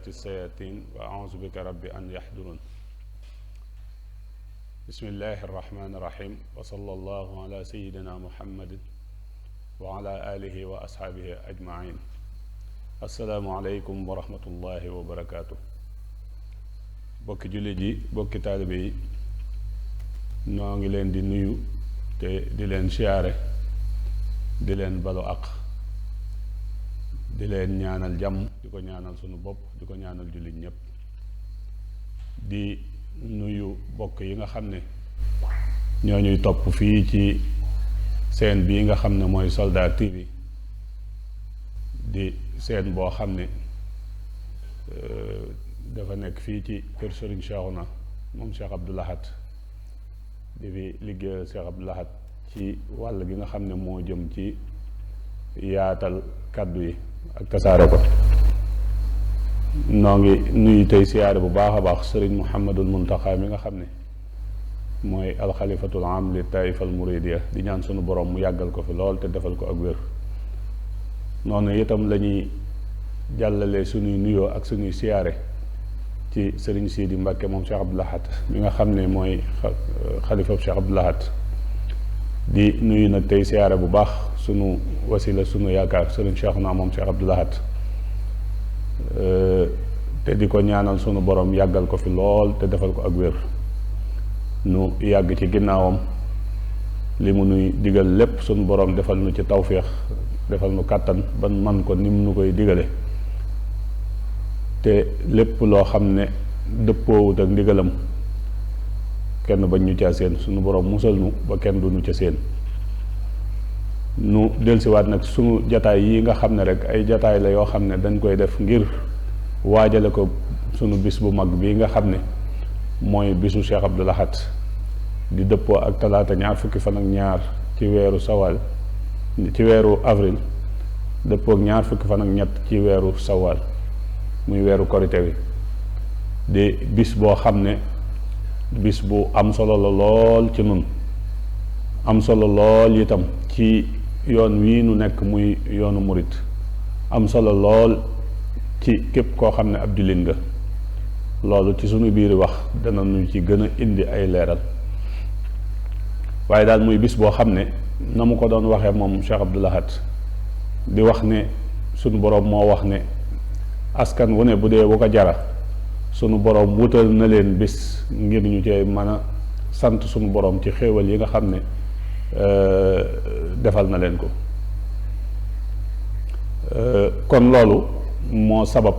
hamazati sayatin wa a'uuzu bika rabbi an yahdurun. Bismillahi arrahmani irrahim wa sallallahu ala sayidina muhammadin wa ala alihi wa ashaabihi ajmain. Assalaamu aleykum wa rahmatullahi wa barakaatu. bokki jullit yi bokki taalibe yi noo ngi leen di nuyu te di leen siyaare, di leen balu aq, di leen ñaanal jàmm, di ko ñaanal sunu bopp, di ko ñaanal jullit ñépp. di nuyu bokk yi nga xam ne ñoo ñuy topp fii ci seen bii nga xam ne mooy Soldat TV, di seen boo xam ne dafa nekk fii ci kër Serigne Cheikhouna moom Cheikh Abdou Lahad, di fi liggéeyal Cheikh Abdou Lahad ci wàll gi nga xam ne moo jëm ci yaatal kàddu yi ak tasaare ko. noo ngi nuyu tey siyaare bu baax a baax Serigne Mouhamadul Muntaxa mi nga xam ne mooy alxalifatul am li taifa al muridiya, di ñaan sunu borom mu yàggal ko fi lool te defal ko ak wér. noonu itam la ñuy jàllale suñuy nuyoo ak suñuy siyaare ci Serigne Sidi Mbacke moom Cheikh Abdou Lahad mi nga xam ne mooy xalifa Cheikh Abdou Lahad. di nuyu nag tey siyaare bu baax sunu wasila sunu yaakaar Serigne Cheikhouna moom Cheikh Abdou Lahad, te di ko ñaanal sunu borom yàggal ko fi lool te defal ko ak wér. nu yàgg ci ginnaawam, li mu nuy digal lépp sunu borom defal nu ci tawféex, defal nu kàttan ban man ko nim nu koy digale, te lépp loo xam ne dëppoowut ak ndigalam kenn bañ ñu caa seen, sunu borom musal nu ba kenn du nu ca seen. nu delsiwaat nag sunu jataay yi nga xam ne rek ay jataay la yoo xam ne dañ koy def ngir waajale ko sunu bis bu mag bii nga xam ne mooy bisu Cheikh Abdou Lahad, di dëppoo ak talaata ñaar fukki fan ak ñaar ci weeru sawal, ci weeru avril, dëppoo ak ñaar fukki fan ak ñett ci weeru sawal, muy weeru korite wi. di bis boo xam ne bis bu am solo la lool ci nun, am solo lool itam ci yoon wii nu nekk muy yoonu murit, am solo lool ci képp koo xam ne ab jullit nga. loolu ci sunu biir wax dana nu ci gën a indi ay leeral, waaye daal muy bis boo xam ne na mu ko doon waxee moom Cheikh Abdou Lahad, di wax ne sunu boroom moo wax ne askan wu ne bu dee bu ko jara sunu boroom wutal na leen bis ngir ñu cee mën a sant sunu boroom ci xéewal yi nga xam ne defal na leen ko. kon loolu moo sabab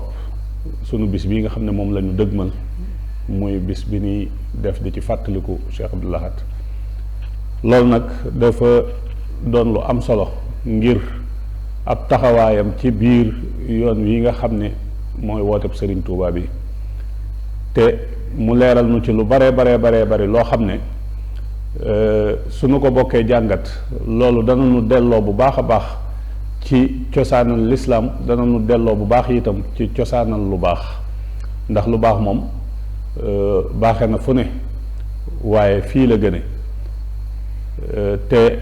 sunu bis bii nga xam ne moom la ñu dëgmal, muy bis bi ñuy def di ci fàttaliku Cheikh Abdou Lahad. loolu nag dafa doon lu am solo ngir ab taxawaayam ci biir yoon wi nga xam ne mooy wooteb Serigne Touba bi, te mu leeral nu ci lu bare loo xam ne suñu ko bokkee jàngat loolu dana nu delloo bu baax a baax ci cosaanal lislaam, dana nu delloo bu baax itam ci cosaanal lu baax, ndax lu baax moom baaxe na fu ne waaye fii la gëne. te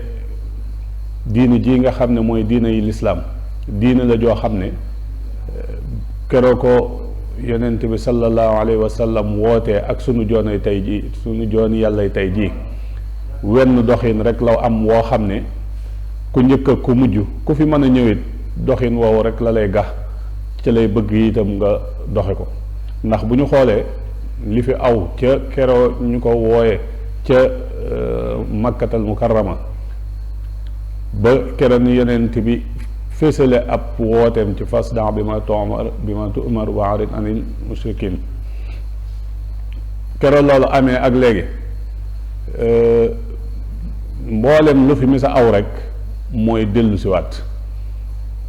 diine ji nga xam ne mooy diine yi lislaam, diine la joo xam ne keroo ko yonent bi sallallahu alayhi wa sallam wootee ak sunu joonay tey ji, sunu jooni yàllay tey ji, wenn doxin rek la am woo xam ne ku njëkk ak ku mujj ku fi mën a ñëwit doxin woowu rek la lay gax ca lay bëgg itam nga doxe ko. ndax bu ñu xoolee li fi aw ca keroo ñu ko wooye ca makkatal mukarrama ba keroo ni yonent bi fésale ab wooteem ci fasda bi ma tu'mar wa arid anil mushrikin, keroo loolu amee ak léegi mboolem lu fi misa aw rek mooy dellu siwaat,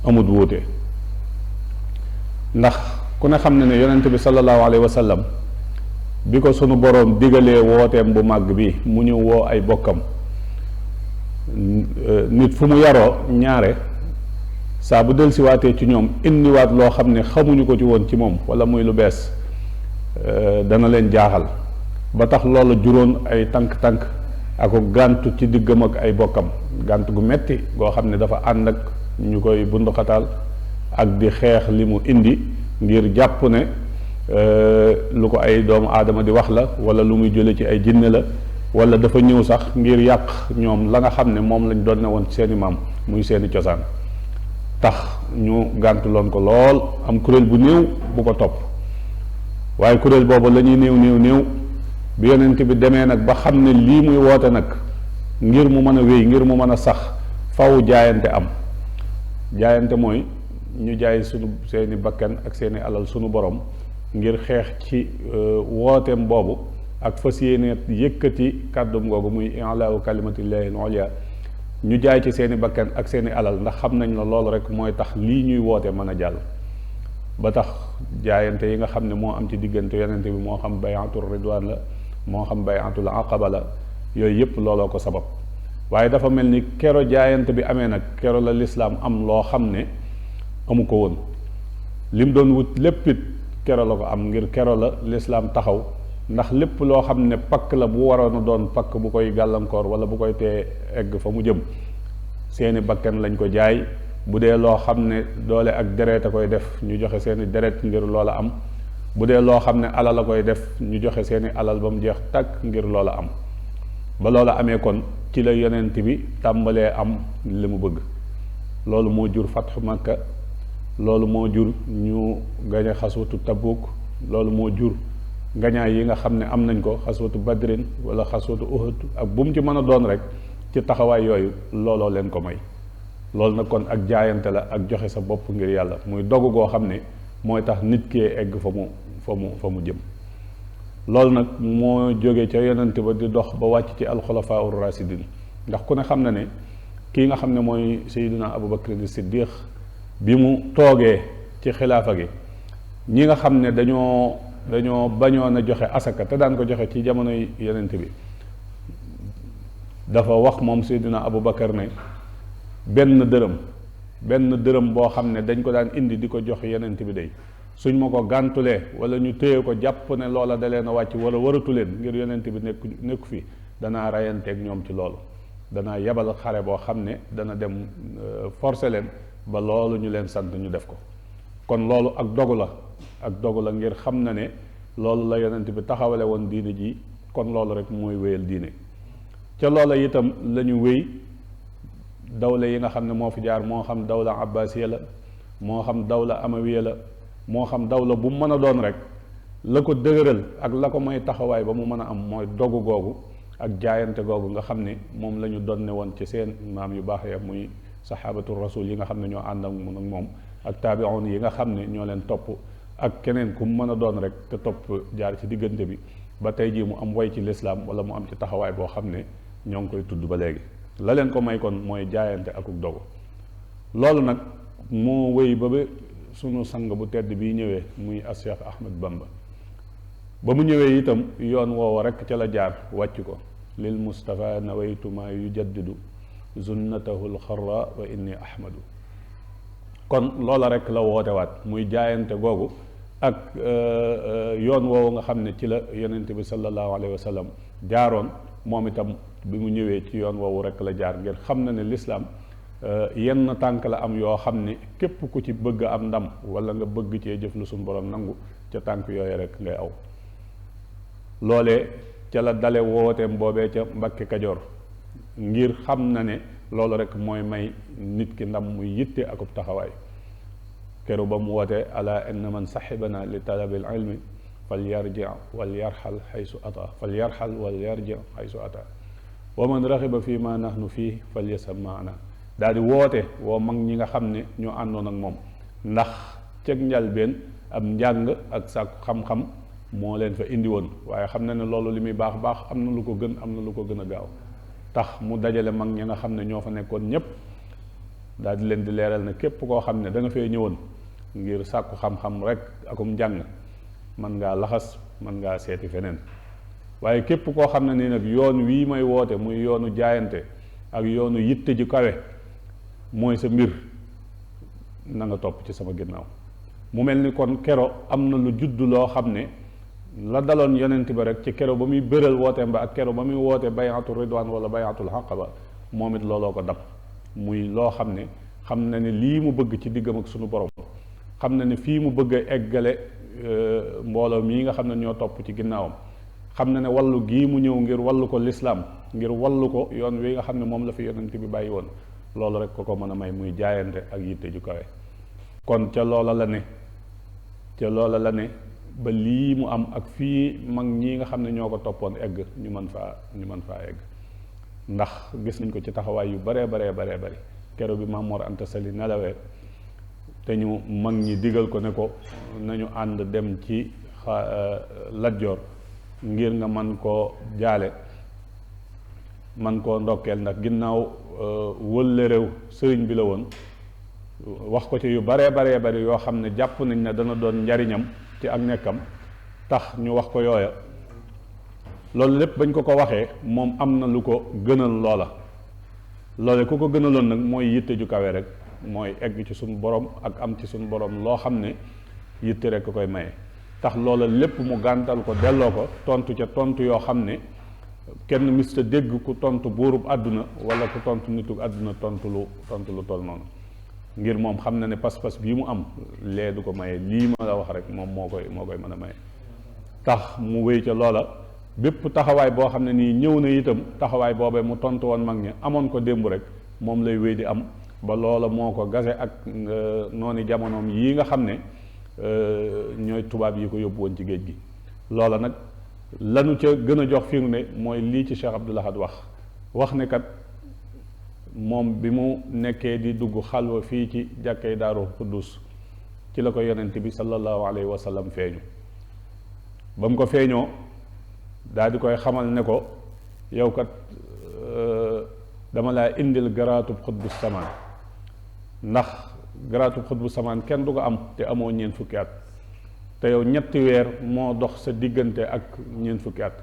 amut wuute. ndax ku ne xam ne ne yonent bi sallallahu alayhi wa sallam bi ko sunu boroom digalee wooteem bu màgg bi mu ñu woo ay bokkam, nit fu mu yaroo ñaare saa bu dellu siwaatee ci ñoom indiwaat loo xam ne xamuñu ko ci woon ci moom wala muy lu bees, dana leen jaaxal ba tax loola juróon ay tànk-tànk ak gàntu ci diggam ak ay bokkam, gànt gu metti goo xam ne dafa ànd ak ñu koy bunduxataal ak di xeex li mu indi ngir jàpp ne lu ko ay doomu aadama di wax la wala lu muy jële ci ay jinne la wala dafa ñëw sax ngir yàq ñoom la nga xam ne moom lañ doon ne woon seeni maam muy seeni cosaan tax ñu gàntuloon ko lool am kuréel bu néew bu ko topp waaye kuréel boobu la ñuy néew bi yonent bi demee nag ba xam ne lii muy woote nag ngir mu mën a wéy ngir mu mën a sax faw jaayante am jaayante mooy ñu jaay seeni bakkan ak seeni alal sunu borom ngir xeex ci wooteem boobu ak fas yéene yëkkati kàddum googu muy i'laa kalimatillahi al-ulya ñu jaay ci seeni bakkan ak seeni alal ndax xam nañ la loolu rek mooy tax lii ñuy woote mën a jàll ba tax jaayante yi nga xam ne moo am ci diggante yonente bi moo xam bayatul ridwaan la moo xam bayatul aqaba la yooyu yëpp looloo ko sabab waaye dafa mel ni kero jaayante bi amee nag kero la lislaam am loo xam ne amu ko woon lim doon wut léppit kero la ko am ngir kero la lislaam taxaw ndax lépp loo xam ne pakk la bu waroon a doon pakk bu koy gàllankoor wala bu koy tee egg fa mu jëm seeni bakkan lañ ko jaay bu dee loo xam ne doole ak deret a koy def ñu joxe seeni deret ngir loola am bu dee loo xam ne alal a koy def ñu joxe seeni alal ba mu jeex tàkk ngir loola am ba loola amee kon ci la yonent bi tàmbalee am li mu bëgg loolu moo jur fatxu Makka loolu moo jur ñu gañe xaswatu Tabuk loolu moo jur ngañaay yi nga xam ne am nañ ko xaswatu Badrin wala xaswatu Uhud ak bu mu ci mën a doon rek ci taxawaay yooyu looloo leen ko may loolu nag kon ak jaayante la ak joxe sa bopp ngir yàlla muy dogu goo xam ne mooy tax nit kee egg fa mu jëm loolu nag moo jóge ca yonent ba di dox ba wàcc ci alxulafaa ur rasidin ndax ku ne xam na ne kii nga xam ne mooy Seydina Abu Bakr as-Siddiq bi mu toogee ci xilaafa gi ñi nga xam ne dañoo bañoon a joxe asaka te daan ko joxe ci jamonoy yonent bi dafa wax moom Seydina Abu Bakar ne benn dërëm boo xam ne dañ ko daan indi di ko jox yonent bi day suñ ma ko gàntulee wala ñu téye ko jàpp ne loola da leen a wàcc wala waratu leen ngir yonent bi nekku fi danaa rayanteeg ñoom ci loolu danaa yebal xare boo xam ne dana dem forcer leen ba loolu ñu leen sant ñu def ko kon loolu ak dogu la ngir xam na ne loolu la yonent bi taxawale woon diine ji kon loolu rek mooy wéyal diine ca loola itam la ñu wéy dawla yi nga xam ne moo fi jaar moo xam dawla abbasiya la moo xam dawla amawiya la moo xam dawla bu mu mën a doon rek la ko dëgëral ak la ko may taxawaay ba mu mën a am mooy dogu googu ak jaayante googu nga xam ne moom la ñu donne woon ci seen maam yu baax ya muy saxaabatu rasul yi nga xam ne ñoo ànd ak moom ak taabi'un yi nga xam ne ñoo leen topp ak keneen ku mu mën a doon rek te topp jaar ci diggante bi ba tey jii mu am way ci lislaam wala mu am ci taxawaay boo xam ne ñoo ngi koy tudd ba léegi la leen ko may kon mooy jaayante akuk dogu loolu nag moo wéy ba sunu sang bu tedd bii ñëwee muy as Cheikh Ahmad Bamba ba mu ñëwee itam yoon woowa rek ca la jaar wàcc ko lil Mustafa nawaytu ma yujaddidu zunnatahu alxarra wa inni ahmadu kon loola rek la wootewaat muy jaayante googu ak yoon woowu nga xam ne ci la yonent bi sallallahu alayhi wa sallam jaaroon moom itam bi mu ñëwee ci yoon woowu rek la jaar ngir xam na ne lislaam yenn tànk la am yoo xam ne képp ku ci bëgg am ndam wala nga bëgg cee jëf lu suñu borom nangu ca tànk yooyu rek ngay aw loolee ca la dale wooteem boobee ca Mbakke Kajoor ngir xam na ne loolu rek mooy may nit ki ndam muy yitte akub taxawaay keru ba mu woote ala inna man saxibana li talabil ilmi fal yarji wal yarxal xaysu ata fal yarxal wal yarji xaysu ata wa man raxiba fii ma nahnu fii fal yasam maana daal di woote woo mag ñi nga xam ne ñoo àndoon ak moom ndax ceg njalbeen am njàng ak sàkku xam-xam moo leen fa indi woon waaye xam na ne loolu li muy baax baax am na lu ko gën am na lu ko gën a gaaw tax mu dajale mag ñi nga xam ne ñoo fa nekkoon ñépp daal di leen di leeral ne képp koo xam ne da nga fee ñëwoon ngir sàkku xam-xam rek akum njàng mën ngaa laxas mën ngaa seeti feneen waaye képp koo xam ne nii nag yoon wii may woote muy yoonu jaayante ak yoonu yitte ji kawe mooy sa mbir na nga topp ci sama ginnaaw mu mel ni kon kero am na lu judd loo xam ne la daloon yonent ba rek ci kero ba muy bëral wooteem ba ak kero ba muy woote bayatul ridwaan wala bayatul aqaba moom it looloo ko dab muy loo xam ne xam na ne lii mu bëgg ci diggam ak sunu borom xam na ne fii mu bëgg a eggale mbooloo mii nga xam ne ñoo topp ci ginnaawam, xam na ne wallu gii mu ñëw ngir wallu ko lislaam, ngir wallu ko yoon wi nga xam ne moom la fi yonent bi bàyyi woon, loolu rek ko mën a may muy jaayante ak yitte ju kawe. kon ca loola la ne ba lii mu am ak fii mag ñii nga xam ne ñoo ko toppoon egg ñu mën faa egg. ndax gis nañ ko ci taxawaay yu baree bari kero bi Maam Mor Anta Sali nelawee te ñu mag ñi digal ko ne ko nañu ànd dem ci Lat Joor ngir nga man koo jaale, man koo ndokkeel, ndax ginnaaw wëlle réew sëriñ bi la woon. wax ko ci yu baree bari yoo xam ne jàpp nañ ne dana doon njariñam ci ak nekkam, tax ñu wax ko yooya. loolu lépp bañ ko waxee moom am na lu ko gënal loole ku ko gënaloon nag mooy yitte ju kawe rek, mooy egg ci suñu borom ak am ci suñu borom loo xam ne yitte rek ko koy maye. tax loola lépp mu gàntal ko, delloo ko, tontu ca tontu yoo xam ne kenn mista dégg ku tontu buurub àdduna wala ku tontu nitug àdduna tontu lu toll noonu. ngir moom xam na ne pas-pas bii mu am lee du ko maye, lii ma la wax rek moom moo koy mën a maye. tax mu wéy ca loola, bépp taxawaay boo xam ne nii ñëw na itam taxawaay boobee mu tontu woon mag ña amoon ko démb rek moom lay wéy di am ba loola moo ko gase ak noonu jamonoom yii nga xam ne ñooy tubaab yi ko yóbbu woon ci géej gi. loola nag lanu ca gën a jox firnde mooy lii ci Cheikh Abdoul Ahad wax ne kat moom bi mu nekkee di dugg xalwa fii ci jàkkay Daaru Xuddus ci la ko yonent bi sallallahu alayhi wa sallam feeñu. ba mu ko feeñoo daal di koy xamal ne ko yow kat dama laa indil garaatub xutbu samaan, ndax garaatub xutbu samaan kenn du ko am te amoo ñeent fukki at, te yow ñetti weer moo dox sa diggante ak ñeent fukki at,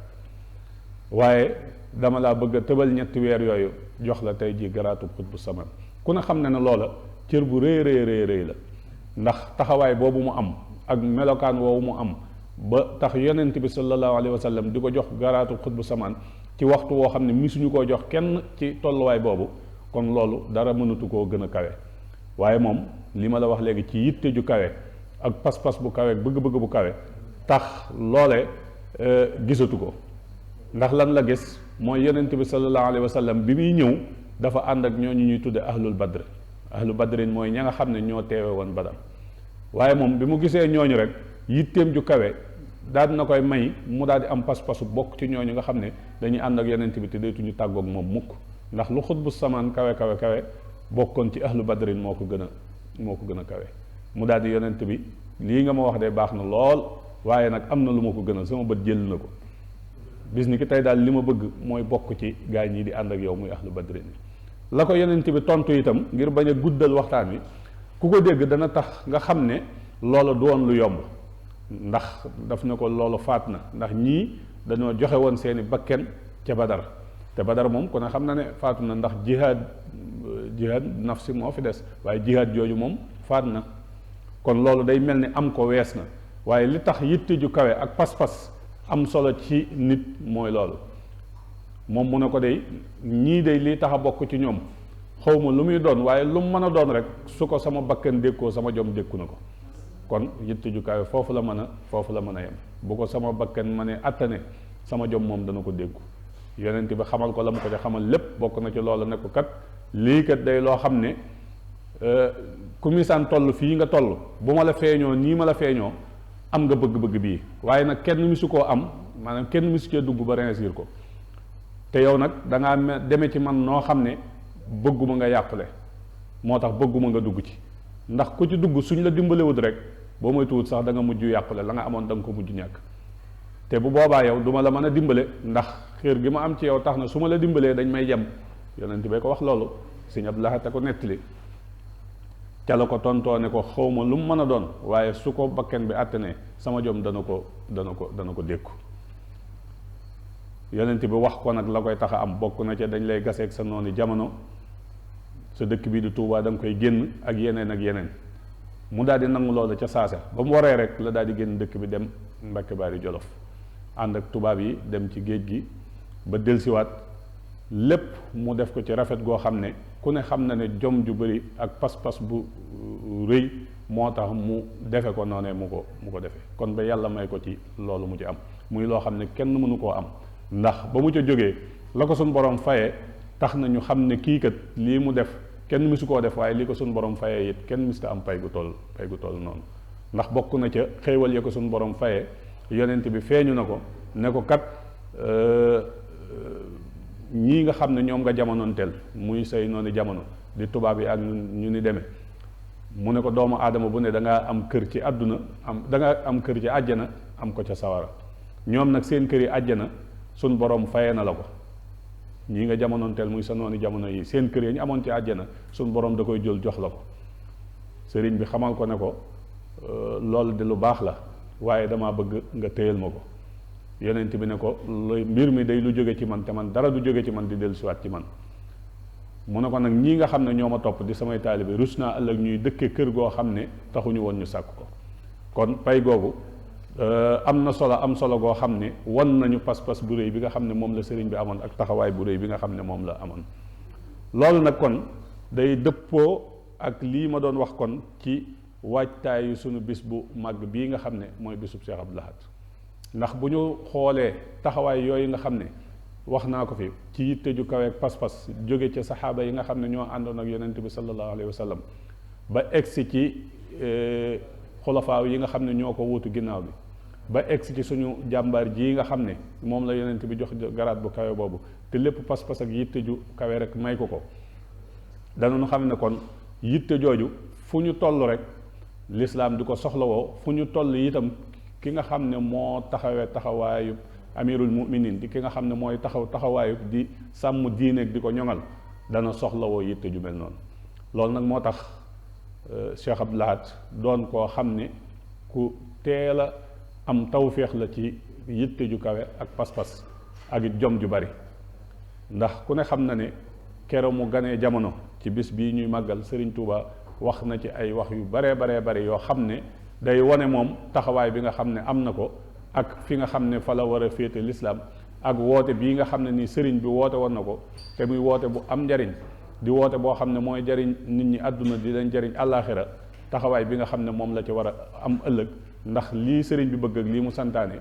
waaye dama laa bëgg a tëbal ñetti weer yooyu jox la tey ji garaatub xutbu samaan. ku ne xam ne ne loola cër bu rëy la, ndax taxawaay boobu mu am ak melokaan woowu mu am ba tax yonent bi sallallahu alayhi wa sallam di ko jox garaatub xutbu samaan ci waxtu woo xam ne misuñu koo jox kenn ci tolluwaay boobu, kon loolu dara mënatu koo gën a kawe. waaye moom li ma la wax léegi ci yitte ju kawe ak pas-pas bu kawe bëgg-bëgg bu kawe tax loole gisatu ko. ndax lan la gis mooy yonent bi sallallahu alayhi wa sallam bi muy ñëw dafa ànd ak ñooñu ñuy tudde ahlul badr. ahlu badrin mooy ña nga xam ne ñoo teewe woon badar. waaye moom bi mu gisee ñooñu rek yitteem ju kawe daal na koy may mu daal di am pas-pasu bokk ci ñooñu nga xam ne dañuy ànd ak yonent bi te deetuñu tàggoog moom mukk. ndax lu xutbu samaan kawe bokkoon ci ahlu badrin moo ko gën a kawe. mu daal di yonent bi lii nga ma wax de baax na lool, waaye nag am na lu ma ko gënal, sama bët jël na ko. bis ni ki tey daal li ma bëgg mooy bokk ci gaay ñii di ànd ak yow muy ahlu badrin. la ko yonent bi tontu itam ngir bañ a guddal waxtaan wi, ku ko dégg dana tax nga xam ne loola du woon lu yomb. ndax daf ne ko loolu faat na, ndax ñii dañoo joxe woon seeni bakken ca Badar, te Badar moom ku ne xam na ne faatu na, ndax jihaad nafsi moo fi des, waaye jihaad jooju moom faat na. kon loolu day mel ni am ko wees na, waaye li tax yitte ju kawe ak pas-pas am solo ci nit mooy loolu. moom mu ne ko day ñii day lii tax a bokk ci ñoom xawma lu muy doon, waaye lu mu mën a doon rek su ko sama bakkan dékkoo sama jom dékku na ko. kon yitte ju kawe foofu la mën a yem. bu ko sama bakkan ma ne attane sama jom moom dana ko déggu. yonent bi xamal ko la mu ko ca xamal lépp, bokk na ci loolu ne ko kat lii kat day loo xam ne ku misaan toll fii nga toll, bu ma la feeñoo nii ma la feeñoo am nga bëgg-bëgg bii, waaye nag kenn misu koo am, maanaam kenn misu cee dugg ba réussir ko. te yow nag dangaa deme ci man noo xam ne bëgguma nga yàqule, moo tax bëgguma nga dugg ci. ndax ku ci dugg suñ la dimbalewut rek boo moytuwut sax da nga mujj yàqule, la nga amoon da nga ko mujj ñàkk. te bu boobaa yow duma la mën a dimbale, ndax xéer gi ma am ci yow tax na su ma la dimbalee dañ may jam. yonent bee ko wax loolu, Sëñ Abdul Ahad ko nettali. ca la ko tontoo ne ko xawma lu mu mën a doon, waaye su ko bakken bi àttanee sama jom dana ko dékku. yonent bi wax ko nag la koy tax a am bokk na ca dañ lay gaseeg sa noonu jamono, sa dëkk bii di Tuubaa da nga koy génn ak yeneen. mu daal di nangu loola ca saasa, ba mu waree rek la daal di génn dëkk bi dem Mbàkke Baari Jolof, ànd ak tubaab yi dem ci géej gi ba delsiwaat. lépp mu def ko ci rafet goo xam ne ku ne xam na ne jom ju bari ak pas-pas bu rëy moo tax mu defe ko noonee mu ko defee kon ba yàlla may ko ci loolu mu ci am muy loo xam ne kenn mënu koo am ndax ba mu ca jógee la ko suñ borom fayee tax na ñu xam ne kii kat lii mu def kenn mësu koo def waaye li ko suñ borom fayee it kenn mësu ko am pay gu toll noonu ndax bokk na ca xéewal ya ko suñ borom fayee yonent bi feeñu na ko ne ko kat ñii nga xam ne ñoom nga jamonoonteel muy say noonu jamono di tubaab yi ak ñu ni demee mu ne ko doomu aadama bu ne da ngaa am kër ci àdduna da nga am kër ci àjjana am ko ca sawara ñoom nag seen kër yi àjjana suñ borom fayee na la ko ñii nga jamonoonteel muy sa noonu jamono yi seen kër yi ñu amoon ci àjjana suñ borom da koy jël jox la ko sëriñ bi xamal ko ne ko loolu de lu baax la waaye dama bëgg nga téyel ma ko yonent bi ne ko mbir mi day lu jóge ci man te man dara du jóge ci man di dellusiwaat ci man mu ne ko nag ñii nga xam ne ñoo ma topp di samay taalibe rus naa ëllëg ñuy dëkke kër goo xam ne taxuñu woon ñu sàkk ko kon pay googu am na solo am solo goo xam ne wan nañu pas-pas bu réy bi nga xam ne moom la sëriñ bi amoon ak taxawaay bu réy bi nga xam ne moom la amoon loolu nag kon day dëppoo ak lii ma doon wax kon ci waajtaayu sunu bis bu màgg bii nga xam ne mooy bisub Cheikh Abdoul Ahad ndax bu ñu xoolee taxawaay yooyu nga xam ne wax naa ko fi ci yitte ju kawe ak pas-pas jóge ca saxaaba yi nga xam ne ñoo àndoon ak yonent bi sallallahu alayhi wa sallam ba egsi ci xulafaaw yi nga xam ne ñoo ko wuutu ginnaaw bi ba egsi ci suñu jàmbaar ji nga xam ne moom la yonent bi jox garaat bu kawe boobu te lépp pas-pas ak yitte ju kawe rek may ko danañu xam ne kon yitte jooju fu ñu toll rek lislaam di ko soxlawoo fu ñu toll itam ki nga xam ne moo taxawee taxawaayu amirul muminin di ki nga xam ne mooy taxawaayu di sàmm diineeg di ko ñoŋal dana soxlawoo yitte ju mel noonu loolu nag moo tax Cheikh Abdoul Ahad doon koo xam ne ku teel a am tawféex la ci yitte ju kawe ak pas-pas ak it jom ju bari ndax ku ne xam na ne kero mu ganee jamono ci bis bii ñuy màggal Serigne Touba wax na ci ay wax yu baree bari yoo xam ne day wane moom taxawaay bi nga xam ne am na ko ak fi nga xam ne fa la war a féete lislaam ak woote bii nga xam ne nii sëriñ bi woote woon na ko te muy woote bu am njariñ di woote boo xam ne mooy jariñ nit ñi àdduna di leen jariñ àllaaxira taxawaay bi nga xam ne moom la ci war a am ëllëg ndax lii sëriñ bi bëgg ak lii mu santaane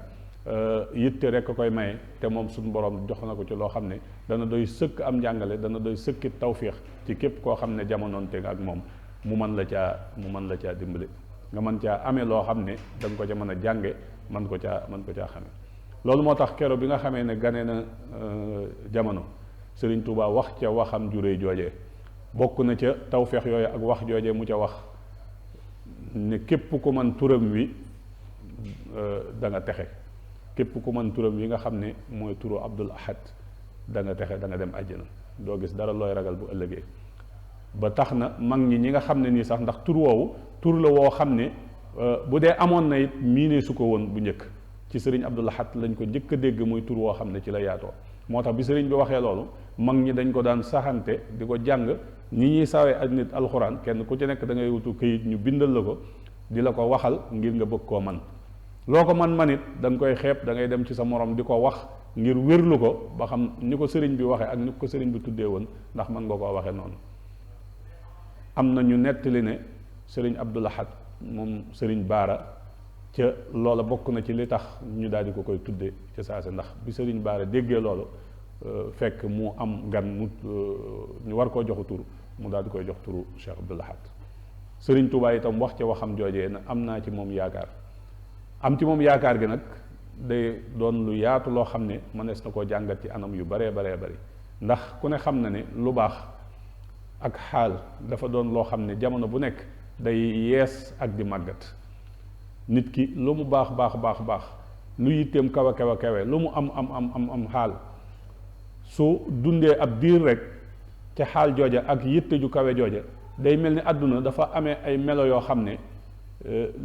yitte rek a koy maye te moom suñu borom jox na ko ci loo xam ne dana doy sëkk am njàngale dana doy sëkkit tawféex ci képp koo xam ne jamonoonte ak moom mu mën la caa dimbali nga mën caa amee loo xam ne da nga ko ca mën a jànge mën ko caa xamee loolu moo tax kero bi nga xamee ne gane na jamono Sëriñ Tuubaa wax ca waxam ju réy joojee bokk na ca tawféex yooyu ak wax joojee mu ca wax ne képp ku man turam wi da nga texe képp ku man turam wi nga xam ne mooy turu Abdoul Ahad da nga texe da nga dem àjjana doo gis dara looy ragal bu ëllëgee ba tax na mag ñi nga xam ne nii sax ndax tur woowu tur la woo xam ne bu dee amoon na it miinee su ko woon bu njëkk ci sëriñ Abdoul Ahad lañ ko njëkk a dégg muy tur woo xam ne ci la yaatoo moo tax bi sëriñ bi waxee loolu mag ñi dañ ko daan saxante di ko jàng ñi ñuy sawee ak nit alxuraan kenn ku ci nekk da ngay wutu këyit ñu bindal la ko di la ko waxal ngir nga bëgg koo man loo ko man it da nga koy xeeb da ngay dem ci sa morom di ko wax ngir wérlu ko ba xam ni ko sëriñ bi waxee ak ni ko sëriñ bi tuddee woon ndax mën nga koo waxee noonu am na ñu nettali ne sëriñ Abdoul Ahad moom sëriñ Baara ca loola bokk na ci li tax ñu daal di ko koy tudde ca saase ndax bi sëriñ Baara déggee loolu fekk mu am gan mu ñu war koo joxu tur mu daal di koy jox turu Cheikh Abdoul Ahad sëriñ Touba itam wax ca waxam joojee na am naa ci moom yaakaar am ci moom yaakaar gi nag day doon lu yaatu loo xam ne mënees na koo jàngat ci anam yu baree bari ndax ku ne xam na ne lu baax ak xaal dafa doon loo xam ne jamono bu nekk day yees ak di màggat nit ki lu mu baax lu yitteem kawe lu mu am xaal su dundee ab diir rek ca xaal jooja ak yitte ju kawe jooja day mel ni àdduna dafa amee ay melo yoo xam ne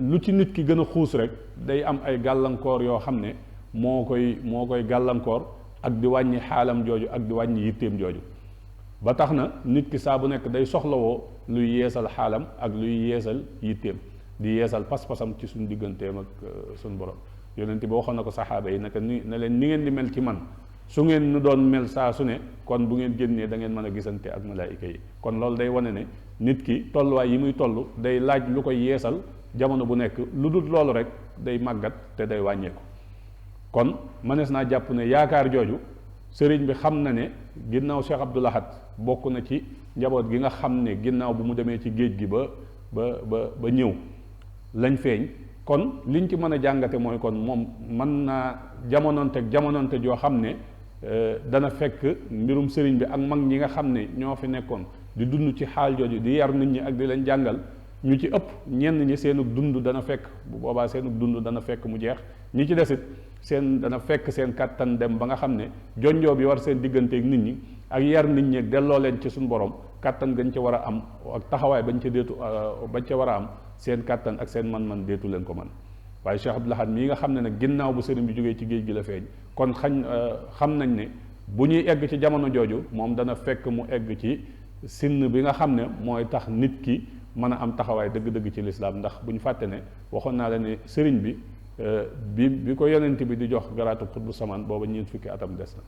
lu ci nit ki gën a xuus rek day am ay gàllankoor yoo xam ne moo koy gàllankoor ak di wàññi xaalam jooju ak di wàññi yitteem jooju ba tax na nit ki saa bu nekk day soxlawoo luy yeesal xaalam ak luy yeesal yitteem di yeesal pas-pasam ci suñ digganteem ak suñ borom yonent bi waxoon na ko saxaaba yi naka ne leen ni ngeen di mel ci man su ngeen nu doon mel saa su ne kon bu ngeen génnee da ngeen mën a gisante ak malaayika yi. kon loolu day wane ne nit ki tolluwaay yi muy toll day laaj lu koy yeesal jamono bu nekk, lu dul loolu rek day màggat te day wàññeeku. kon mënees naa jàpp ne yaakaar jooju sëriñ bi xam na ne ginnaaw Cheikh Abdoul Ahad bokk na ci njaboot gi nga xam ne ginnaaw bu mu demee ci géej gi ba ñëw lañ feeñ. kon liñ ci mën a jàngate mooy kon moom mën naa jamononte joo xam ne dana fekk mbirum sëriñ bi ak mag ñi nga xam ne ñoo fi nekkoon di dund ci xaal jooju di yar nit ñi ak di leen jàngal, ñu ci ëpp ñenn ñi seenug dund dana fekk bu boobaa seenug dund dana fekk mu jeex, ñi ci desit dana fekk seen kàttan dem ba nga xam ne jonjoo bi war seen digganteeg nit ñi ak yar nit ñi delloo leen ci suñu borom kàttan gañ ca war a am ak taxawaay bañ ca war a am seen kàttan ak seen man-man deetu leen ko man. waaye Cheikh Abdoul Ahad mii nga xam ne nag ginnaaw bu sëriñ bi jógee ci géej gi la feeñ, kon xam nañ ne bu ñuy egg ci jamono jooju moom dana fekk mu egg ci sinn bi nga xam ne mooy tax nit ki mën a am taxawaay dëgg-dëgg ci lislaam. ndax bu ñu fàtte ne waxoon naa la ne sëriñ bi bi ko yonent bi di jox garaatu xutbu samaan booba ñeent fukki atam des na.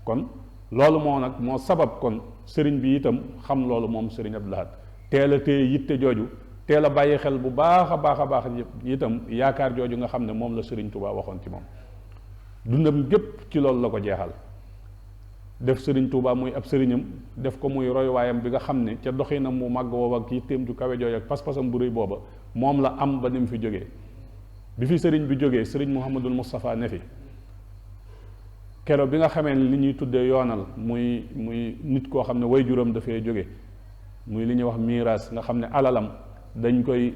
kon loolu moo sabab kon sëriñ bi itam xam loolu moom sëriñ Abdoul Ahad teel a téye yitte jooju, teel a bàyyi xel bu baax a baax itam yaakaar jooju nga xam ne moom la sëriñ Tuubaa waxoon ci moom. dundam gépp ci loolu la ko jeexal, def sëriñ Tuubaa muy ab sëriñam, def ko muy roywaayam bi nga xam ne ca doxinam mu màgg woowa ak yitteem ju kawe jooju ak pas-pasam bu rëy booba moom la am ba ni mu fi jógee. bi fi sëriñ bi jógee sëriñ Mouhamadul Moustapha ne fi kero bi nga xamee ne li ñuy tuddee yoonal muy nit koo xam ne waajuram dafay jóge, muy li ñuy wax miiras nga xam ne alalam dañ koy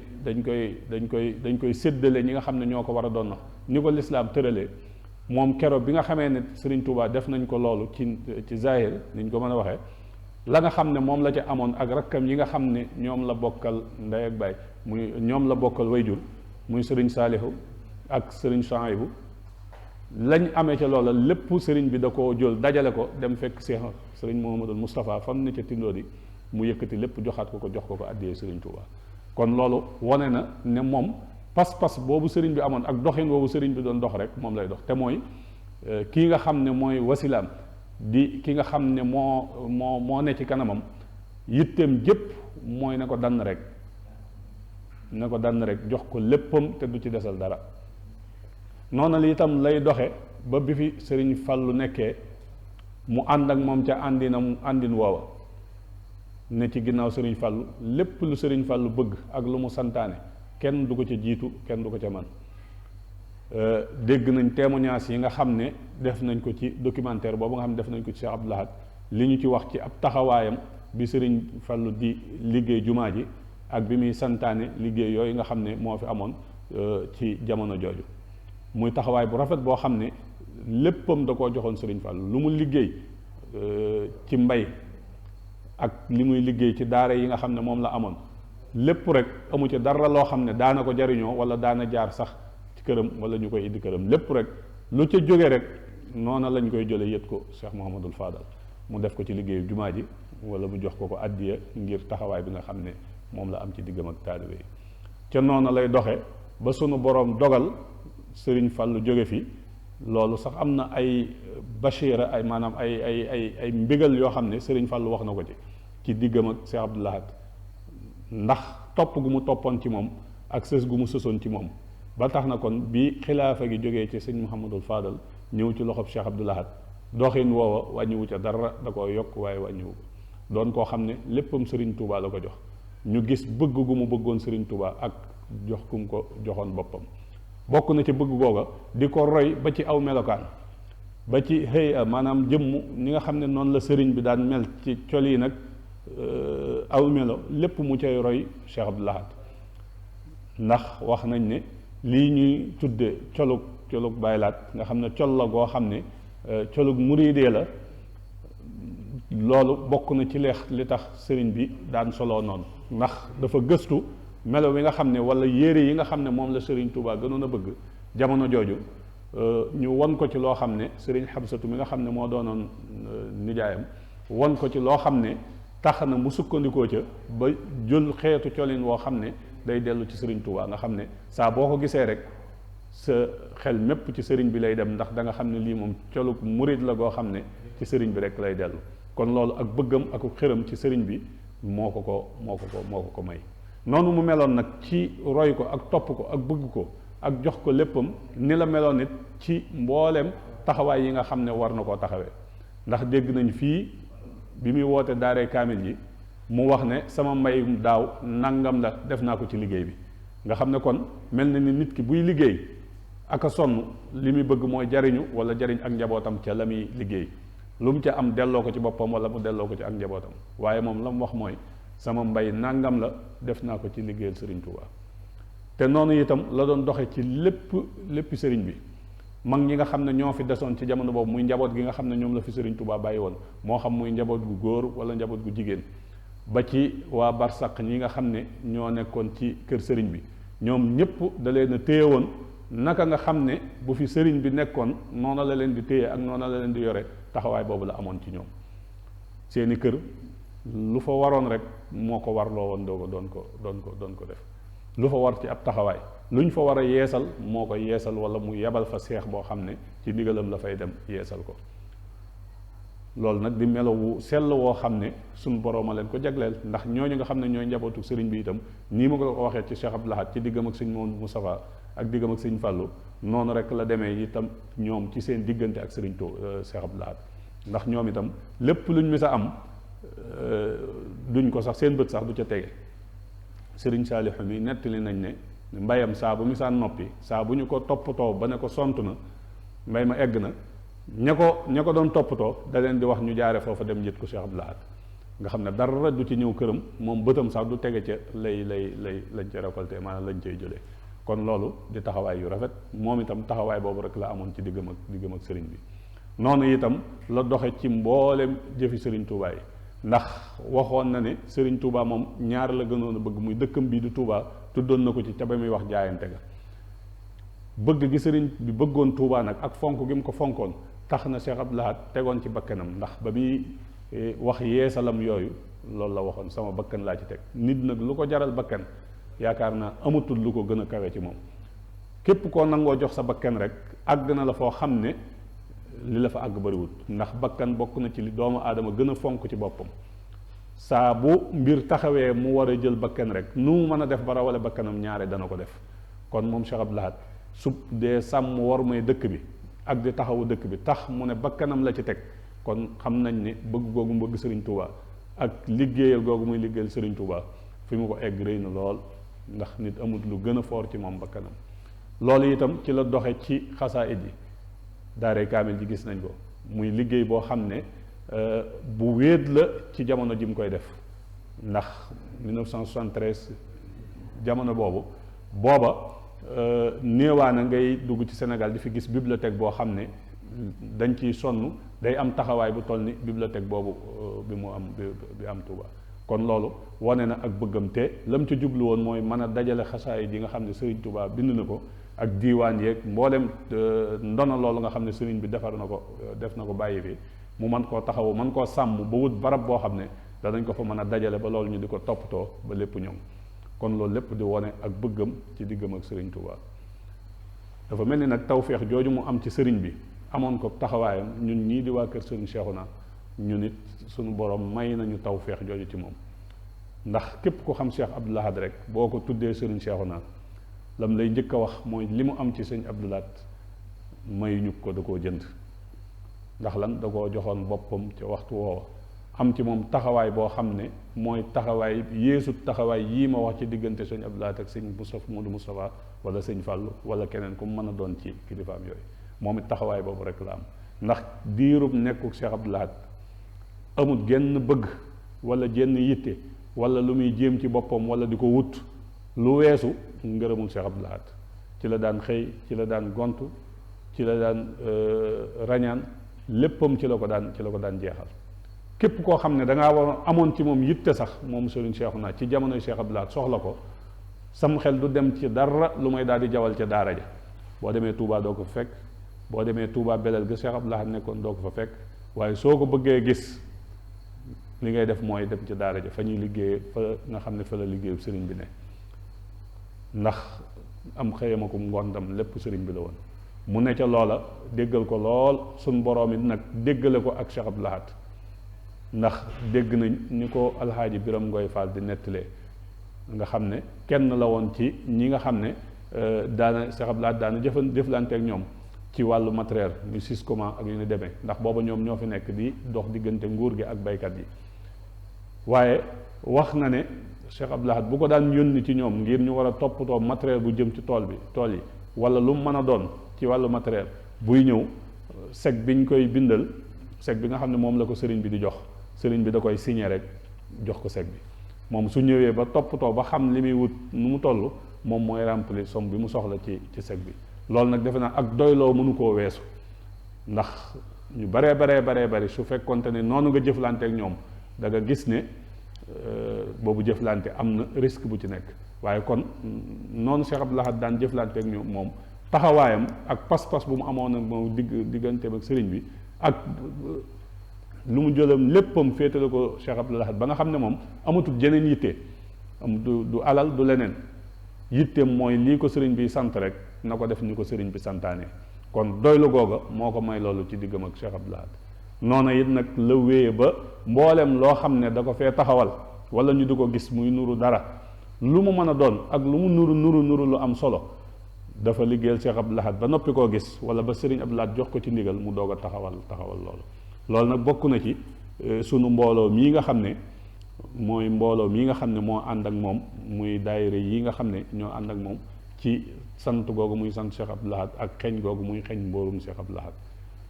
séddale ñi nga xam ne ñoo ko war a doon ni ko lislaam tëralee. moom kero bi nga xamee ne sëriñ Touba def nañ ko loolu ci zahir niñ ko mën a waxee, la nga xam ne moom la ca amoon ak rakkam yi nga xam ne ñoom la bokkal ndey ak baay, muy ñoom la bokkal wayjur, muy sëriñ Saalihu ak sëriñ Souhaïbou, lañ amee ca loola lépp sëriñ bi da koo jël dajale ko dem fekk sëriñ Mouhamadul Moustapha fam ne ca tindoo di mu yëkkati lépp jox ko ko addiyee sëriñ Touba. kon loolu wane na ne moom pas-pas boobu sëriñ bi amoon ak doxin boobu sëriñ bi doon dox rek moom lay dox, te mooy kii nga xam ne mooy wasilaam di ki nga xam ne moo ne ci kanamam, yitteem jëpp mooy na ko dann rek jox ko léppam te du ci desal dara. noona li itam lay doxe ba bi fi sëriñ Fallu nekkee mu ànd ak moom ca àndin woowa, ne ci ginnaaw sëriñ Fallu lépp lu sëriñ Fallu bëgg ak lu mu santaane kenn du ko ca jiitu, kenn du ko ca man. dégg nañ témoignage yi nga xam ne def nañ ko ci documentaire boobu nga xam ne def nañ ko ci Cheikh Abdoul Ahad, li ñu ci wax ci ab taxawaayam bi sëriñ Fallu di liggéey jumaa ji ak bi muy santaane liggéey yooyu nga xam ne moo fi amoon ci jamono jooju. muy taxawaay bu rafet boo xam ne léppam da koo joxoon sëriñ Fallu, lu mu liggéey ci mbay ak li muy liggéey ci daara yi nga xam ne moom la amoon lépp rek amu ci dara loo xam ne daana ko jariñoo wala daana jaar sax ci këram wala ñu koy indi këram. lépp rek lu ca jóge rek noona lañ koy jële yët ko Cheikh Mouhamadul Fadal mu def ko ci liggéeyu jumaa ji wala mu jox ko addiya ngir taxawaay bi nga xam ne moom la am ci diggam ak taalibe yi. ca noona lay doxe ba sunu boroom dogal sëriñ Fallu jóge fi. loolu sax am na ay bashira ay maanaam ay mbégal yoo xam ne sëriñ Fallu wax na ko ci diggam ak Cheikh Abdoul Ahad, ndax topp gu mu toppoon ci moom ak sës gu mu sësoon ci moom ba tax na kon bi xilaafa gi jógee ci sëñ Mouhamadul Fadal ñëw ci loxob Cheikh Abdoul Ahad, doxin woowa wàññiwu ca dara, da koo yokk waaye wàññiwu ko. doon koo xam ne léppam sëriñ Touba la ko jox, ñu gis bëgg gu mu bëggoon sëriñ Touba ak jox gu mu ko joxoon boppam. bokk na ci bëgg googa di ko roy ba ci aw melokaan, ba ci xëy maanaam jëmm ñi nga xam ne noonu la sëriñ bi daan mel ci col yi nag aw melo lépp mu cay roy Cheikh Abdoul Ahad. ndax wax nañ ne lii ñuy tudde colug baylaat nga xam ne col la goo xam ne colug muridee la, loolu bokk na ci li tax sëriñ bi daan soloo noonu, ndax dafa gëstu melo wi nga xam ne wala yére yi nga xam ne moom la sëriñ Touba gënoon a bëgg jamono jooju, ñu won ko ci loo xam ne sëriñ Xamsatu mi nga xam ne moo doonoon nijaayam won ko ci loo xam ne tax na mu sukkandikoo ca ba jël xeetu colin woo xam ne day dellu ci sëriñ Touba nga xam ne saa boo ko gisee rek sa xel mépp ci sëriñ bi lay dem ndax da nga xam ne lii moom colug murid la goo xam ne ci sëriñ bi rek lay dellu. kon loolu ak bëggam ak xëram ci sëriñ bi moo ko ko may. noonu mu meloon nag ci roy ko ak topp ko ak bëgg ko ak jox ko léppam ni la meloon nit ci mbooleem taxawaay yi nga xam ne war na koo taxawee. ndax dégg nañ fii bi muy woote daaree kaamil ji mu wax ne sama mbay daaw nangam la def naa ko ci liggéey bi, nga xam ne kon mel na ni nit ki buy liggéey ak a sonn li muy bëgg mooy jariñu wala jariñ ak njabootam ca la muy liggéey, lu mu ca am delloo ko ci boppam wala mu delloo ko ci ak njabootam. waaye moom la mu wax mooy sama mbay nangam la def naa ko ci liggéeyal Sëriñ Tuubaa. te noonu itam la doon doxe ci lépp sëriñ bi. mag ñi nga xam ne ñoo fi desoon ci jamono boobu muy njaboot gi nga xam ne ñoom la fi Sëriñ Tuubaa bàyyi woon, moo xam muy njaboot gu góor wala njaboot gu jigéen, ba ci waa barsaq ñi nga xam ne ñoo nekkoon ci kër sëriñ bi, ñoom ñëpp da leen a téye woon naka nga xam ne bu fi sëriñ bi nekkoon noona la leen di téye ak noona la leen di yore. taxawaay boobu la amoon ci ñoom. seeni kër lu fa waroon rek moo ko warloo woon doon ko def. lu fa war ci ab taxawaay luñ fa war a yeesal moo ko yeesal wala mu yebal fa seex boo xam ne ci ndigalam la fay dem yeesal ko. loolu nag di melowu sell woo xam ne suñ boroom a leen ko jagleel, ndax ñooñu nga xam ne ñooy njabootu sëriñ bi itam nii ma ko waxee ci Cheikh Abdou Lahad ci diggam ak sëñ Moustapha ak diggam ak sëñ Fallou, noonu rek la demee itam ñoom ci seen diggante ak sëriñ Cheikh Abdou Lahad. ndax ñoom itam lépp luñ mës a am duñ ko sax seen bët sax du ca tege. sëriñ Saalihu mi nettali nañ ne mbayam saa bu misaan noppi saa bu ñu ko toppatoo ba ne ko sont na mbay ma egg na, ña ko doon toppatoo da leen di wax ñu jaare foofa dem njët ko Cheikh Abdou Lahad, nga xam ne dara du ci ñëw këram, moom bëtam sax du tege ca lañ ca récolté maanaam lañ cay jëlee. kon loolu di taxawaay yu rafet, moom itam taxawaay boobu rek la amoon ci diggam ak sëriñ bi. noonu itam la doxe ci mboolem jëfi sëriñ Touba yi, ndax waxoon na ne sëriñ Touba moom ñaar la gënoon a bëgg, muy dëkkam bii di Touba tuddoon na ko ci ca ba muy wax jaayante ga. bëgg gi sëriñ bi bëggoon Touba nag ak fonk gi mu ko fonkoon tax na Cheikh Abdou Lahad tegoon ci bakkanam, ndax ba muy wax yeesalam yooyu loolu la waxoon, sama bakkan laa ci teg. nit nag lu ko jaral bakkan yaakaar naa amatul lu ko gën a kawe ci moom. képp koo nangoo jox sa bakkan rek àgg na la foo xam ne li la fa àgg bariwut, ndax bakkan bokk na ci li doomu aadama gën a fonk ci boppam. saa bu mbir taxawee mu war a jël bakkan rek nu mu mën a def ba rawale bakkanam ñaare dana ko def. kon moom Cheikh Abdou Lahad su dee sàmm war may dëkk bi ak di taxawu dëkk bi tax mu ne bakkanam la ci teg, kon xam nañ ne bëgg googu mu bëgg Serigne Touba ak liggéeyal googu muy liggéeyal Serigne Touba fi mu ko egg rëy na lool, ndax nit amut lu gën a foor ci moom bakkanam. loolu itam ci la doxe ci xasaayid yi, daaree kaamil ji gis nañ ko muy liggéey boo xam ne bu wéet la ci jamono ji mu koy def, ndax 1973 jamono booba néewaana ngay dugg ci Sénégal di fi gis bibliothèque boo xam ne dañ ciy sonn day am taxawaay bu toll ni bibliothèque boobu bi am Touba. kon loolu wane na ak bëggam, te lam ci jublu woon mooy mën a dajale xasaayid yi nga xam ne Serigne Touba bind na ko ak diiwaan yeeg mboolem ndona loolu nga xam ne Serigne bi def na ko bàyyi fi, mu mën koo taxawu mën koo sàmm ba wut barab boo xam ne danañ ko fa mën a dajale ba loolu ñu di ko toppatoo ba lépp ñoom. kon loolu lépp di wone ak bëggam ci diggam ak Serigne Touba. dafa mel ni nag tawféex jooju mu am ci sëriñ bi amoon ko taxawaayam, ñun ñii di waa kër Serigne Cheikhouna ñu nit suñu borom may nañu tawféex jooju ci moom. ndax képp ko xam Cheikh Abdou Lahad rek boo ko tuddee Serigne Cheikhouna lam lay njëkk a wax mooy li mu am ci sëñ Abdou Lahad mayuñu ko, da koo jënd. ndax lan da koo joxoon boppam ci waxtu woowa, am ci moom taxawaay boo xam ne mooy taxawaay yeesut taxawaay yii ma wax ci diggante sëñ Abdou Lahad ak sëñ Modou Moustapha wala sëñ Fallou wala keneen ku mu mën a doon ci kilifaam yooyu. moom it taxawaay boobu rek la am, ndax diirub nekkuk Cheikh Abdou Lahad amut genn bëgg wala jenn yitte wala lu muy jéem ci boppam wala di ko wut lu weesu ngërëmul Cheikh Abdou Lahad. ci la daan xëy, ci la daan gontu, ci la daan rañaan, léppam ci la ko daan jeexal. képp koo xam ne dangaa war amoon ci moom yitte sax moom Serigne Cheikhouna ci jamonoy Cheikh Abdou Lahad soxla ko, sam xel du dem ci dara lu may daal di jawal ca daara ja. boo demee Touba doo ko fekk, boo demee Touba beleel ga Cheikh Abdou Lahad nekkoon doo ko fa fekk, waaye soo ko bëggee gis li ngay def mooy dem ci daara ja fa ñuy liggéey fa nga xam ne fa la liggéeyu sëriñ bi ne. ndax am xëyam ak ngontam lépp sëriñ bi la woon mu ne ca loola déggal ko lool suñ boroom it nag déggale ko ak Cheikh Abdou Lahad ndax dégg nañ ni ko alxaaji Biram Ngoy Fall di nettalee nga xam ne kenn la woon ci ñi nga xam ne daana Cheikh Abdou Lahad daana jëflante ak ñoom ci wàllu matériel ñu sis comment ak yu ni demee ndax booba ñoom ñoo fi nekk di dox diggante nguur gi ak baykat yi waaye wax na ne Cheikh Abdou Lahad bu ko daan yónni ci ñoom ngir ñu war a toppatoo matériel bu jëm ci tool yi wala lu mu mën a doon ci wàllu matériel buy ñëw sec biñ koy bindal sec bi nga xam ne moom la ko sëriñ bi di jox sëriñ bi da koy signé rek jox ko sec bi moom su ñëwee ba toppatoo ba xam li muy wut nu mu toll moom mooy remplir somme bi mu soxla ci sec bi loolu nag defe naa ak doyloo mënu koo weesu ndax ñu bari su fekkonte ne noonu nga jëflante ak ñoom da nga gis ne boobu jëflante am na risque bu ci nekk waaye kon noonu Cheikh Abdou Lahad daan jëflante ak ñoom moom taxawaayam ak pas-pas bu mu amoon ak moom digganteem ak sëriñ bi ak lu mu jëlam léppam féetale ko Cheikh Abdou Lahad ba nga xam ne moom amatul jeneen yitte du alal du leneen yitteem mooy lii ko sëriñ bi sant rek na ko def ni ko sëriñ bi santaane kon doylu googa moo ko may loolu ci diggam ak Cheikh Abdou Lahad noona it nag la wéye ba mboolem loo xam ne da ko fee taxawal wala ñu di ko gis muy nuru dara lu mu mën a doon ak lu mu nuru lu am solo dafa liggéeyal Cheikh Abdou Lahad ba noppi koo gis wala ba sëriñ Abdou Lahad jox ko ci ndigal mu doog a taxawal loolu nag bokk na ci sunu mbooloo mii nga xam ne mooy mbooloo mii nga xam ne moo ànd ak moom muy daayira yi nga xam ne ñoo ànd ak moom ci sant googu muy sant Cheikh Abdou Lahad ak xeeñ googu muy xeeñ mboorum Cheikh Abdou Lahad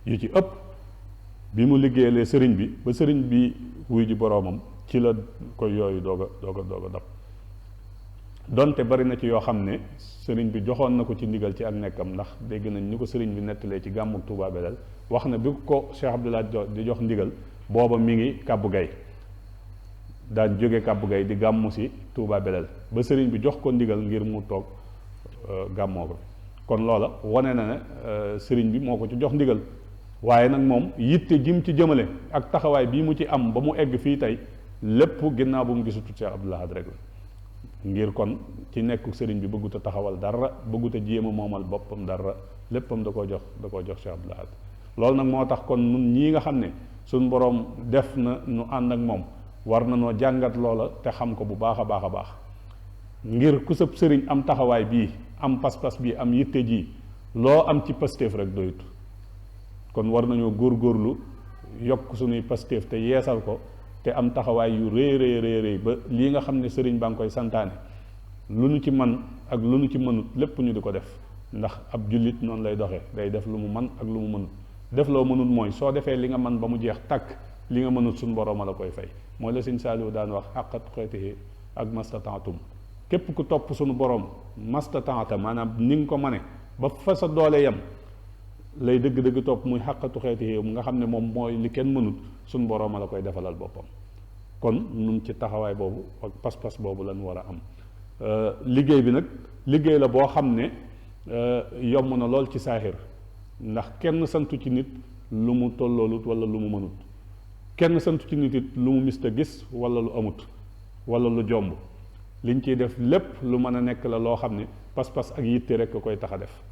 yu ci ëpp bi mu liggéeyalee sëriñ bi ba sëriñ bi wuy ji boroomam ci la koy yooyu doog a dab donte bari na ci yoo xam ne sëriñ bi joxoon na ko ci ndigal ci ak nekkam ndax dégg nañ ni ko sëriñ bi nettalee ci gàmmuk Touba Belel wax na bi ko Cheikh Abdou Lahad di jox ndigal booba mi ngi Kàbbu Gay daan jóge Kàbbu Gay di gàmmu si Touba Belel ba sëriñ bi jox ko ndigal ngir mu toog gàmmoo ko kon loola wane na ne sëriñ bi moo ko ci jox ndigal waaye nag moom yitte jim ci jëmale ak taxawaay bii mu ci am ba mu egg fii tey lépp ginnaaw bu mu gisutut Cheikh Abdou Lahad rek la ngir kon ci nekku sëriñ bi bëggut a taxawal dara bëggut a jéem a moomal boppam dara léppam da koo jox Cheikh Abdou Lahad loolu nag moo tax kon nun ñii nga xam ne suñ boroom def na nu ànd ak moom war na noo jàngat loola te xam ko bu baax a baax ngir ku sëb sëriñ am taxawaay bii am pas-pas bii am yitte ji loo am ci pastéef rek doyut kon war nañoo góorgóorlu yokk suñuy pastéef te yeesal ko te am taxawaay yu rëy ba lii nga xam ne sëriñ baa ngi koy santaane lu nu ci man ak lu nu ci mënut lépp ñu di ko def ndax ab jullit noonu lay doxee day def lu mu man ak lu mu mënut def loo mënut mooy soo defee li nga man ba mu jeex takk li nga mënut suñ borooma la koy fay mooy la Sëñ Saaliw daan wax xaqat xeetihi ak mastataatum képp ku topp suñu boroom mastataata maanaam ni nga ko mane ba fa sa doole yem lay dëgg-dëgg topp muy xaqatu xeetihi nga xam ne moom mooy li kenn mënut suñ borooma la koy defalal boppam kon nun ci taxawaay boobu ak pas-pas boobu lañ war a am liggéey bi nag liggéey la boo xam ne yomb na lool ci saaxir ndax kenn santu ci nit lu mu tolloolut wala lu mu mënut kenn santu ci nit it lu mu mista gis wala lu amut wala lu jomb liñ ciy def lépp lu mën a nekk la loo xam ne pas-pas ak yitte rek a koy tax a def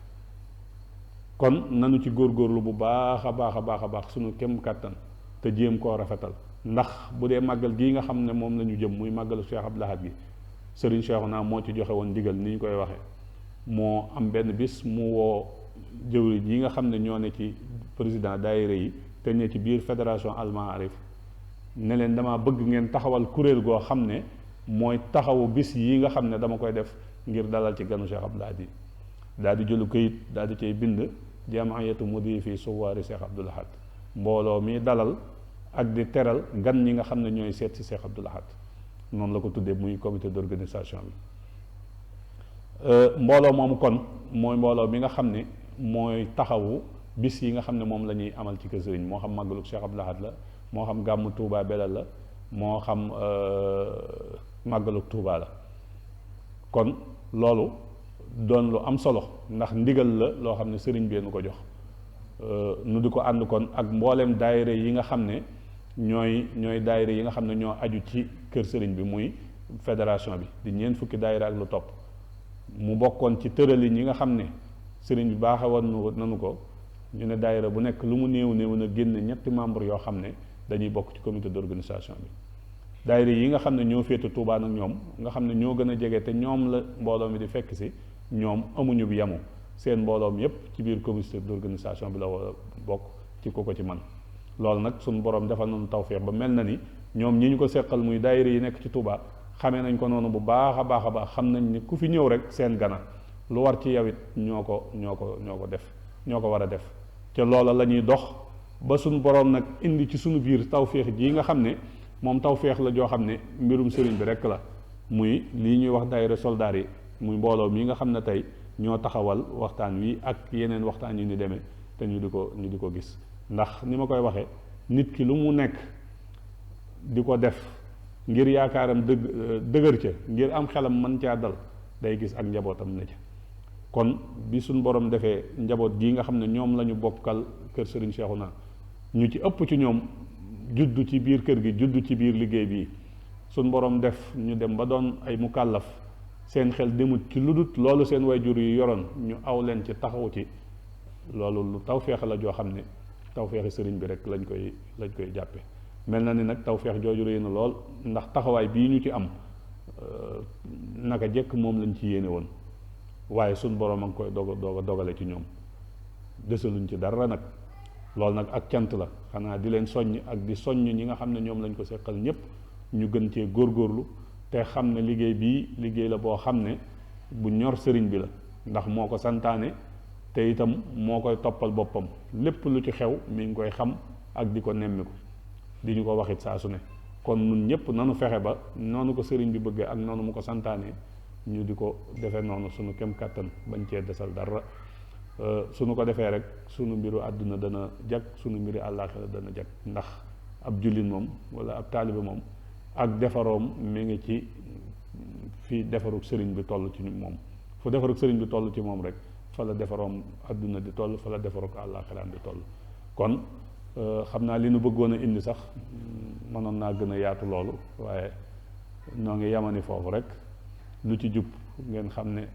kon nanu ci góorgóorlu bu baax a baax sunu kem kàttan te jéem koo rafetal ndax bu dee màggal gii nga xam ne moom la ñu jëm muy màggalu Cheikh Abdou Lahad gi Serigne Cheikhouna moo ci joxe woon ndigal ni ñu koy waxee moo am benn bis mu woo jëwriñ yi nga xam ne ñoo ne ci président daayira yi te ne ci biir fédération Al Maarif ne leen dama bëgg ngeen taxawal kuréel goo xam ne mooy taxawu bis yi nga xam ne dama koy def ngir dalal ci ganu Cheikh Abdou Lahad yi daal di jëlu këyit daal di cay bind jamaayatu mudifi suwaari Cheikh Abdou Lahad mbooloo mi dalal ak di teral gan ñi nga xam ne ñooy seet ci Cheikh Abdou Lahad noonu la ko tuddee muy comité d'organisation bi mbooloo moomu kon mooy mbooloo mi nga xam ne mooy taxawu bis yi nga xam ne moom la ñuy amal ci kër sëriñ moo xam màggalu Cheikh Abdou Lahad la moo xam gàmmu Touba Belel la moo xam màggalu Touba la kon loolu doon lu am solo ndax ndigal la loo xam ne sëriñ bi nu ko jox nu di ko ànd kon ak mboolem daayira yi nga xam ne ñooy daayira yi nga xam ne ñoo aju ci kër sëriñ bi muy fédération bi di ñeent fukki daayira ak lu topp mu bokkoon ci tërali ñi nga xam ne sëriñ bi baaxewoon nanu ko ñu ne daayira bu nekk lu mu néew néew na génn ñetti membre yoo xam ne dañuy bokk ci comité d'organisation bi. daayira yi nga xam ne ñoo féete Touba nag ñoom nga xam ne ñoo gën a jege te ñoom la mbooloo mi di fekk si ñoom amuñu bi yamu seen mbooloom yépp ci biir comité d'organisation bi la war a bokk ci ko ci man loolu nag suñu borom defal nañu tawfeex ba mel na ni ñoom ñi ñu ko seqal muy daayira yi nekk ci Touba xamee nañ ko noonu bu baax a baax xam nañ ni ku fi ñëw rek seen gana lu war ci yow it ñoo ko war a def te loola la ñuy dox ba suñu borom nag indi ci suñu biir tawfeex ji nga xam ne moom tawfeex la joo xam ne mbirum sëriñ bi rek la muy lii ñuy wax daayira soldaar yi muy mbooloo mi nga xam ne tey ñoo taxawal waxtaan wi ak yeneen waxtaan yu ni demee te ñu di ko gis ndax ni ma koy waxee nit ki lu mu nekk di ko def ngir yaakaaram dëgër ca ngir am xelam mën caa dal day gis ak njabootam ne ca kon bi suñ borom defee njaboot gii nga xam ne ñoom la ñu bokkal kër Serigne Cheikhouna ñu ci ëpp ci ñoom juddu ci biir kër gi juddu ci biir liggéey bii suñ borom def ñu dem ba doon ay mukallaf seen xel demut ci lu dut loolu seen wayjur yi yoroon ñu aw leen ci taxawu ci loolu lu tawfeex la joo xam ne tawfeexi sëriñ bi rek lañ koy jàppe mel na ni nag tawfeex jooju rëy na lool ndax taxawaay bii ñu ci am naka jekk moom lañ ci yéene woon waaye suñ borom a ngi koy dogale ci ñoom desaluñ ci dara nag loolu nag ak cant la xanaa di leen soññ ak di soññ ñi nga xam ne ñoom lañ ko seqal ñépp ñu gën cee góorgóorlu te xam ne liggéey bii liggéey la boo xam ne bu ñor sëriñ bi la ndax moo ko santaane te itam moo koy toppal boppam lépp lu ci xew mi ngi koy xam ak di ko nemmiku di ñu ko waxit saa su ne kon nun ñëpp nanu fexe ba noonu ko sëriñ bi bëggee ak noonu mu ko santaane ñu di ko defee noonu sunu kem kàttan bañ cee desal dara suñu ko defee rek sunu mbiru àdduna dana jag sunu mbiru àllaaxira dana jag ndax ab jullit moom wala ab taaliba moom ak defaroom mi ngi ci fi defarug sëriñ bi toll ci moom fu defarug sëriñ bi toll ci moom rek fa la defaroom àdduna di toll fa la defarug àllaaxiraam di toll kon xam naa li nu bëggoon a indi sax mënoon naa gën a yaatu loolu waaye noo ngi yamani foofu rek lu ci jub ngeen xam ne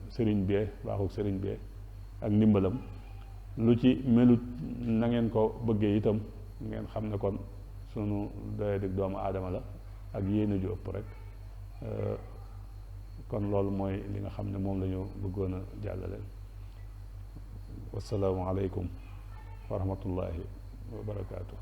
sëriñ bee baaxug sëriñ bee ak ndimbalam lu ci melut na ngeen ko bëggee itam ngeen xam ne kon sunu doyadig doomu aadama la ak yéene ju ëpp rek kon loolu mooy li nga xam ne moom la ñu bëggoon a jàllale wasalaamu aleykum wa rahmatullahi wa barakaatu